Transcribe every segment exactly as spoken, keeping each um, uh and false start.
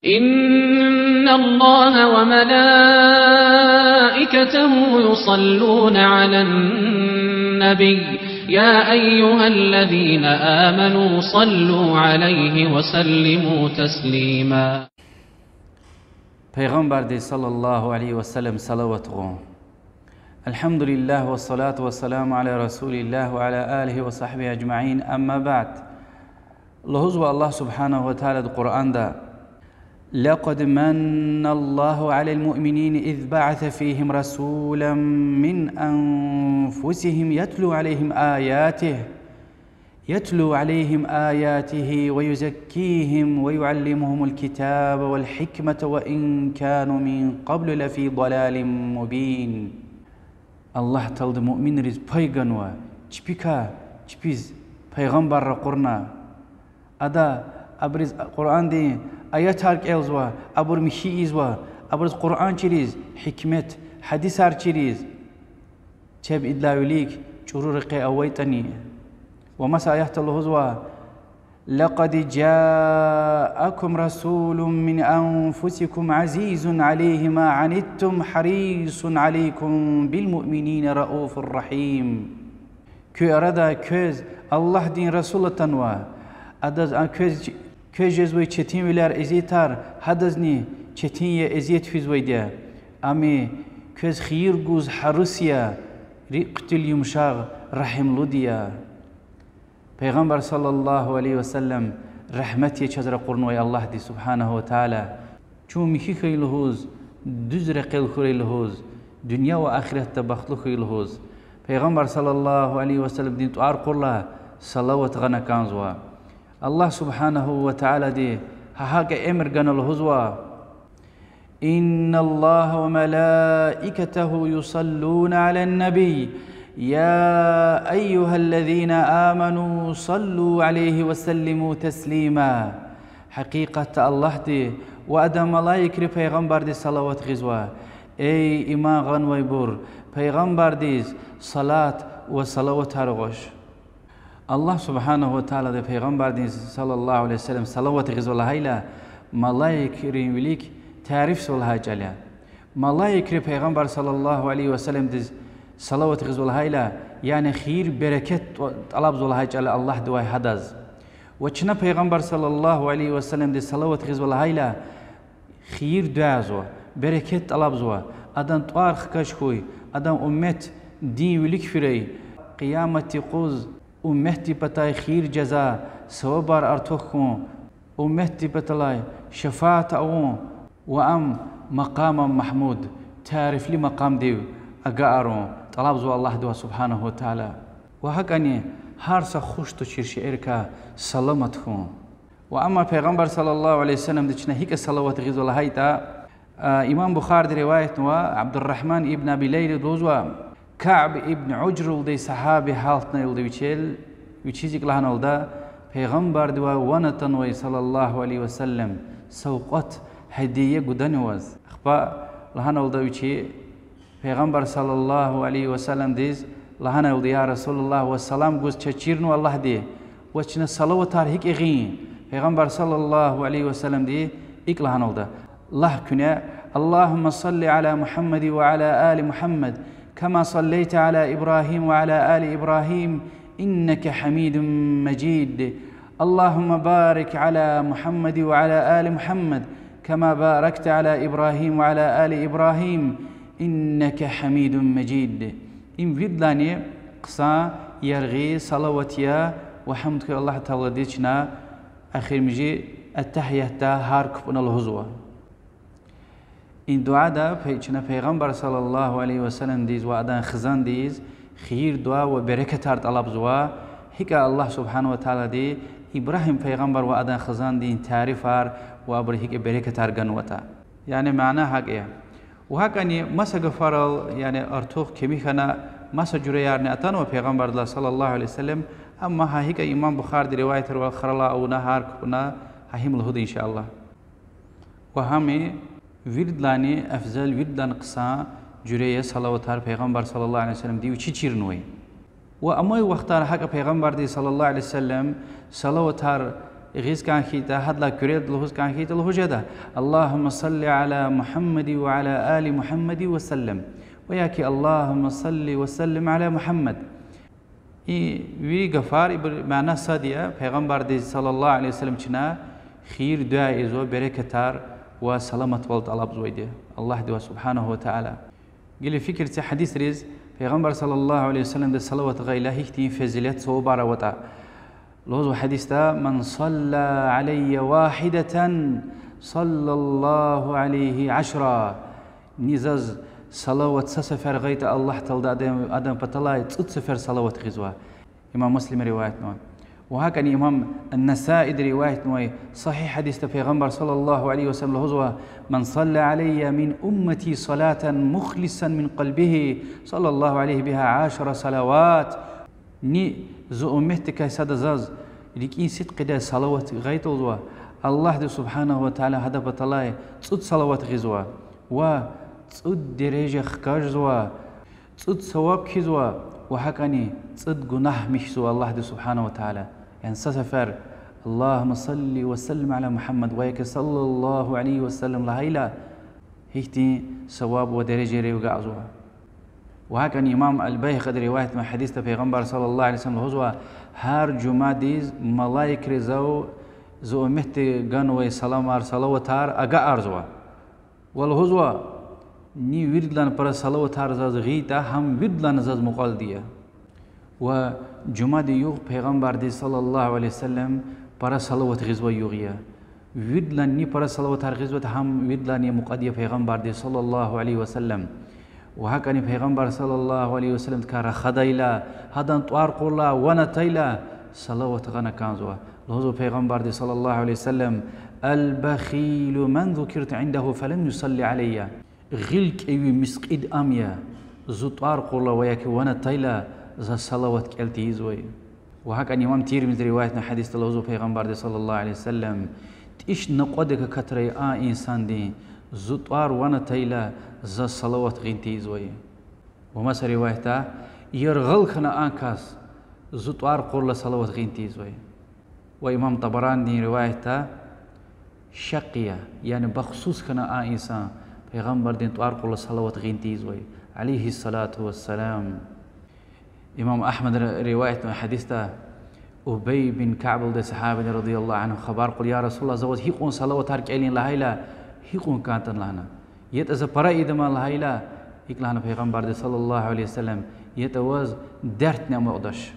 إن الله وملائكته يصلون على النبي، يا أيها الذين آمنوا صلوا عليه وسلموا تسليما. Пайгъамбардиз صلى الله عليه وسلم салават гъун. الحمد لله والصلاة والسلام على رسول الله وعلى آله وصحبه أجمعين، أما بعد. Лугьузва Аллагь سبحانه وتعالى Къуръанда: لقد من الله على المؤمنين إذ بعث فيهم رسولا من أنفسهم يتلو عليهم آياته، يتلو عليهم آياته ويزكيهم ويعلمهم الكتاب والحكمة وإن كانوا من قبل لفي ضلال مبين. Аллагь Таалади муъминриз пай ганва, чпикай чпиз пайгъамбар ракъурна. Ада абуруз Къуръандин аятар кӀелзава, абур михьи ийизва, абуруз Къуръан чириз, гьикмет, гьадисар чириз. Чеб идалай вилик чӀуру рекье авайтӀани. Ва маса аятда лугьузва: لقد جاءكم رسول من أنفسكم عزيز عليه ما عنتم حريص عليكم بالمؤمنين رءوف رحيم. Куь арада квез Аллагьдин расул атанва. Адаз а квез, квез жезвай четинвилер, эзиятар гьадазни четин я, эзият физвайди я. Ам квез хийир гуз гьарис я, рикӀ хъуьтуьл, юмшагъ, регьимлуди я. Пайгъамбар صلى الله عليه وسلم рагьмет я чаз ракъурнавай Аллагьди سبحانه وتعالى. Чун михьи хьуй лугьуз, дуьз рекьел хьурай лугьуз, дуьнья ва ахиратда бахтлу хьуй лугьуз, Пайгъамбар صلى الله عليه وسلمдин тӀвар кьурла салават гъана кӀанзава. Аллагь سبحانه وتعالىди гьа гьакӀа эмир гана лугьузва: إن الله وملائكته يصلون على النبي، يا أيها الذين آمنوا صلوا عليه وسلموا تسليما. Гьакъикъатда Аллагьди ва Адан малаикри Пайгъамбардиз салават гъизва. Эй иман гъанвайбур, Пайгъамбардиз салат ва салаватар гъваш. Аллагь سبحانه وتعالىди Пайгъамбардиз صلى الله عليه وسلم салават гъизва лагьайла, малаикрин вилик тарифзава лагьай чӀал я. Малаикри Пайгъамбар صلى الله عليه وسلمдиз салават гъизва лагьайла, яни хийир-берекет тӀ-, тӀалабзава лагьай чӀал я Аллагьдивай гьадаз. Ва чна Пайгъамбар صلى الله عليه وسلمдиз салават гъизва лагьайла, хийир дуьазва, берекет тӀалабзава, адан тӀвар хкаж хьуй, адан уммет дин вилик фирай, Къиямат юкъуз умметдин патай хийир жаза, савабар артух хьун, умметдин паталай шафаат авун ва ам مقام محمود, тарифлу макъамдив агакьарун тӀалабзава Аллагьдивай سبحانه وتعالى. Ва гьакӀани гьар са хуш тушир шейэрикай саламат хьун. Ва амма Пайгъамбар صلى الله عليه وسلمдиз чна гьикӀа салават гъизва лагьайтӀа, а, имам Бухариди риваятнава, Абдуррагьман ибн Аби Лайла лугьузва, Кааб ибн Ужра лугьудай сагьаби гьалтна лугьуда вичел, вичиз икӀ лагьаналда: Пайгъамбардивай ван атанвай صلى الله عليه وسلم савкьват, гьадия гудани ваз? Ахпа лагьаналда вичи, Пайгъамбар صلى الله عليه وسلمдиз лагьаналда: يا رسول الله, ваз салам гуз чаз чирнава Аллагьди, ваз чна салаватар гьикӀ гъин? Пайгъамбар صلى الله عليه وسلمди икӀ лагьаналда: Лагь куьне: اللهم صل على محمد وعلى آل محمد كما صليت على إبراهيم وعلى آل إبراهيم إنك حميد مجيد. اللهم بارك على محمد وعلى آل محمد كما باركت على إبراهيم وعلى آل إبراهيم إنك حميد مجيد. Им виридалайни хъсан, яргъи салават я, ва гьамд хьуй Аллагь Тааладиз, чна эхиримжи аттагьиятда гьар капӀуна лугьузва. И дуьада пай-, чна Пайгъамбар صلى الله عليه وسلمдиз ва адан хизандиз хийир-дуьа ва берекатар тӀалабзава, гьикӀа Аллагь سبحانه وتعالىди Ибрагьим пайгъамбар ва адан хизандин тарифар ва абуруз гьикӀа берекатар ганватӀа. Яни мана гьакӀ я. Ва гьакӀани маса гафарал, яни артух, кими хьана, маса жуьреярни атанва Пайгъамбардилай صلى الله عليه وسلم, амма гьа гьикӀа имам Бухариди риваятарвал хуралай авуна, гьар капӀуна гьа гьим лугьуда, إن شاء الله. Ва гьам виридалайни афзал, виридалайни хъсан жуьре я салаватар Пайгъамбар صلى الله عليه وسلمди вичи чирнавай. Ва амай вахтара гьакӀа Пайгъамбардиз صلى الله عليه وسلم салаватар гъиз кӀан хьайитӀа, гьадалай куьрелди лугьуз кӀан хьайитӀа, лугьуз жеда: اللهم صل على محمد وعلى آل محمد وسلم. Ва я ки اللهم صل وسلم على محمد. И вири гафар, ибур мана сад я, Пайгъамбардиз صلى الله عليه وسلم чна хийир-дуьа ийизва, берекатар ва саламатвал тӀалабзавайди Аллагьдивай سبحانه وتعالى. Гила фикир це гьадисриз, Пайгъамбар صلى الله عليه وسلمдиз салават гъайила гьихьтин фазилат, савабар аватӀа. Лугьузва гьадисда: من صلى علي واحدة صلى الله عليه عشرا. Ни заз салават са сефер гъайитӀа Аллагь Таалади, адан паталай цӀуд сефер салават гъизва. Имам Муслима риваятнавай. Ва гьакӀни имам ан-Насаиди риваятнавай сагьигь гьадисда Пайгъамбар صلى الله عليه وسلم лугьузва: من صلى علي من أمتي صلاة مخلصا من قلبه صلى الله عليه بها عشر صلوات. Ни зи умметдикай сада заз рикӀин сидкьидай салават гъайитӀа, лугьузва, Аллагьди سبحانه وتعالى гьадан паталай цӀуд салават гъизва ва цӀуд дережа хкажзава, цӀуд саваб кхьизва ва гьакӀни цӀуд гунагь михьзава Аллагьди سبحانه وتعالى. Яни са сефер اللهم صل وسلم على محمد ва я ки صلى الله عليه وسلم лагьайла, гьихьтин саваб ва дережайрив агакьзава. Ва гьакӀни имам аль-Байгьакъиди риваятнавай гьадисда Пайгъамбар صلى الله عليه وسلم лугьузва: гьар жумадиз малаикри зав зи умметди ганвай саламар, салаватар агакьарзава. Ва лугьузва: ни виридалай пара салаватар заз гъайитӀа, гьам виридалай заз мукьвалди я. Ва жумадин югъ Пайгъамбардиз صلى الله عليه وسلم пара салават гъизвай югъ я. Виридалай ни пара салаватар гъизватӀа, гьам виридалай мукьвалди я Пайгъамбардиз صلى الله عليه وسلم. Ва гьакӀни Пайгъамбар صلى الله عليه وسلمдикай рахадайла, гьадан тӀвар кьурла, ван атайла, салават гъана кӀанзава. Лугьузва Пайгъамбарди صلى الله عليه وسلم: البخيل من ذكرت عنده فلم يصل علي. Гъил кӀеви, мискьид ам я, зи тӀвар кьурла ва я ки ван атайла, заз салават кӀел тийизвай. Ва гьакӀни имам Тирмизиди риваятнавай гьадисда лугьузва Пайгъамбарди صلى الله عليه وسلم: тӀиш накьвадик акатрай а инсандин, зи тӀвар ван атайла, заз салават гъин тийизвай. Ва маса риваятда: яргъал хьана а кас, зи тӀвар кьурла салават гъин тийизвай. Ва имам ТӀабаранидин риваятда: шакъи я, яни бахсус хьана а инсан, Пайгъамбардин тӀвар кьурла салават гъин тийизвай, عليه الصلاة والسلام. Имам Агьмада риваятнавай гьадисда Убай бин Каъба лугьудай сагьабиди رضي الله عنه хабар кьур: я رسول الله, за ваз гьикьван салаватар кӀелин лагьайла, гьикьван кӀантӀани лагьана. ЯтӀа за пара ийида ман лагьайла, икӀ лагьана Пайгъамбарди صلى الله عليه وسلم: ятӀа ваз дертни амукьдач.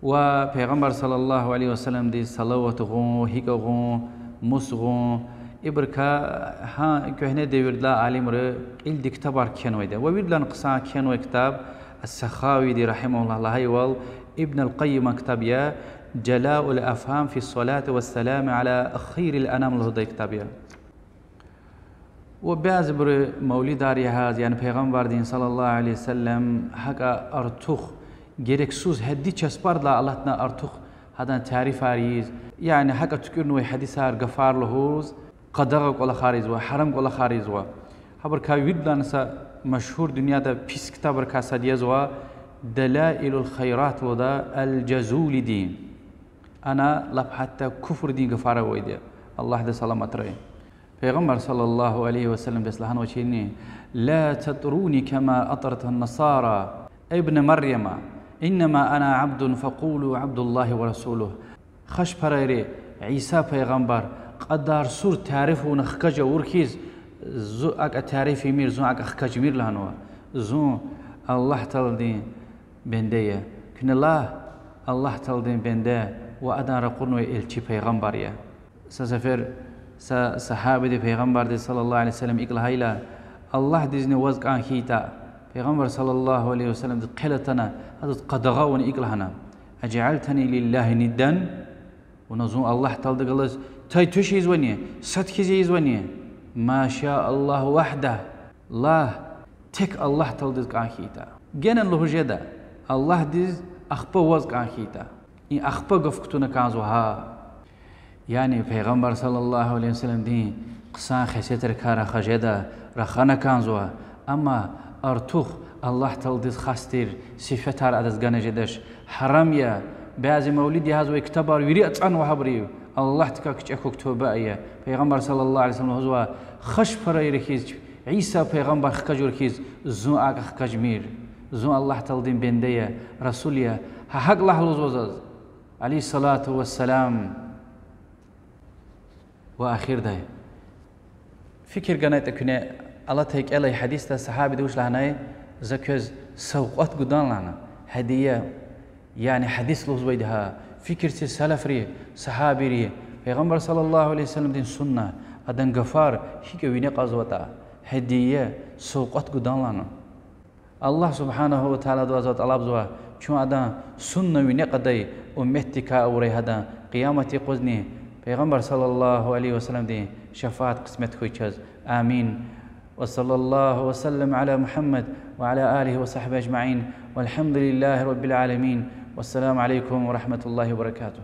Ва Пайгъамбар صلى الله عليه وسلمдиз салават гъун, гьикӀ гъун, мус гъун, ибурукай гьа куьгьне девирдилай алимри кьилди ктабар кхьенвайди я. Ва виридалай хъсан кхьенвай ктаб ас-Сахавиди رحمه الله лагьайвал, Ибн аль-Къаййиман ктаб я, جلاء الأفهام في الصلاة والسلام على خير الأنام лугьудай ктаб я. Ва бязибуру мавлидар ягъиз, яни Пайгъамбардин صلى الله عليه وسلم гьакӀа артух, герексуз гьадди часпардилай алатна артух гьадан тарифар ийиз, яни гьакӀа туькӀуьрнавай гьадисар, гафар лугьуз, къадагъа кӀвалахар ийизва, гьарам кӀвалахар ийизва. Гьабурукай виридалай са машгьур, дуьньяда пис ктабрикай сад язва, دلائل الخيرات лугьуда аль-Жазулидин. Ана лап гьатта куфрдин гафар авайди я, Аллагьди саламатрай. Пайгъамбар صلى الله عليه وسلمдиз лагьанвачирни: لا تطروني كما أطرت النصارى ابن مريم، إنما أنا عبد فقولوا عبد الله ورسوله. Хашпарайри Иса пайгъамбар кьадар сур тариф авуна хкаж авур хьиз, зун акӀ тариф ийимир, зун акӀ хкажмир лагьанва. Зун Аллагь Тааладин бенде я. Куьне лагь: Аллагь Тааладин бенде ва Адан ракъурнавай элчи, пайгъамбар я. Са сефер са сагьабиди Пайгъамбардиз صلى الله عليه وسلم икӀ лагьайла, Аллагьдизни ваз кӀан хьайитӀа, Пайгъамбар صلى الله عليه وسلمдиз хъел атана, адаз къадагъа авуна икӀ лагьана: أجعلتني لله ندا؟ Вуна зун Аллагь Тааладихъ галаз тай-туш ийизвани, сад хьиз ийизвани? ما شاء الله وحده, лагь, тек Аллагь Тааладиз кӀан хьайитӀа. Генани лугьуз жеда: Аллагьдиз, ахпа ваз кӀан хьайитӀа. И ахпа гаф кутуна кӀанзава гьа. Яни Пайгъамбар صلى الله عليه وسلمдин хъсан хесетрикай рахаз жеда, рахана кӀанзава, амма артух Аллагь Тааладиз хас тир сифетар адаз гана жедач, гьарам я. Бязи мавлид ягъизвай ктабар вири ацӀанва гьабурив. Аллагьдикай кичӀе хьухь, туба ая. Пайгъамбар صلى الله عليه وسلم лугьузва: хашпарайри хьиз, Иса пайгъамбар хкажур хьиз, зун акӀ хкажмир. Зун Аллагь Тааладин бенде я, расул я. Гьа гьакӀ лагь лугьузва заз, عليه الصلاة والسلام. Ва ахирдай, фикир ганайтӀа куьне, алатай кӀелай гьадисда сагьабиди вуч лагьанай: за квез савкьват гудан лагьана, гьадия, яни гьадис лугьузвайди гьа. Фикир це, салафри, сагьабийри, Пайгъамбар صلى الله عليه وسلمдин сунна, адан гафар гьикӀ вине кьазватӀа, гьадия, савкьват гудан лагьана. Аллагь سبحانه وتعالىдивай за тӀалабзава, чун адан сунна вине кьадай умметдикай авурай гьадан, къиямат юкъузни Пайгъамбар صلى الله عليه وسلمдин шафаат къисмет хьуй чаз. آمين. وصلى الله وسلم على محمد وعلى آله وصحبه أجمعين. والحمد لله رب العالمين. والسلام عليكم ورحمة الله وبركاته.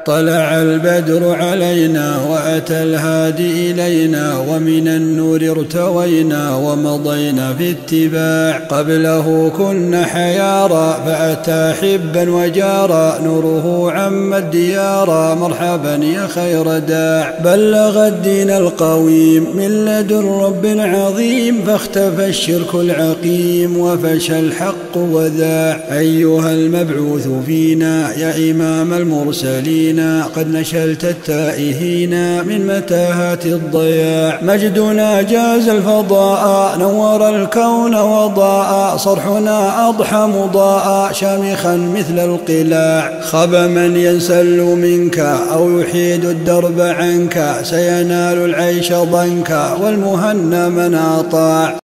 طلع البدر علينا وأتى الهادي إلينا، ومن النور ارتوينا ومضينا في اتباع. قبله كنا حيارى، فأتى حبا وجارى، نوره عم الديارى، مرحبا يا خير داع. بلغ الدين القويم من لدن رب عظيم، فاختفى الشرك العقيم، وفشى الحق وذاع. أيها المبعوث فينا يا إمام المرسلين، قد نشلت التائهين من متاهات الضياع. مجدنا جاز الفضاء، نور الكون وضاء، صرحنا أضحى مضاء، شامخا مثل القلاع. خاب من ينسل منك أو يحيد الدرب عنك، سينال العيش ضنكا، والمهنى من أطاع.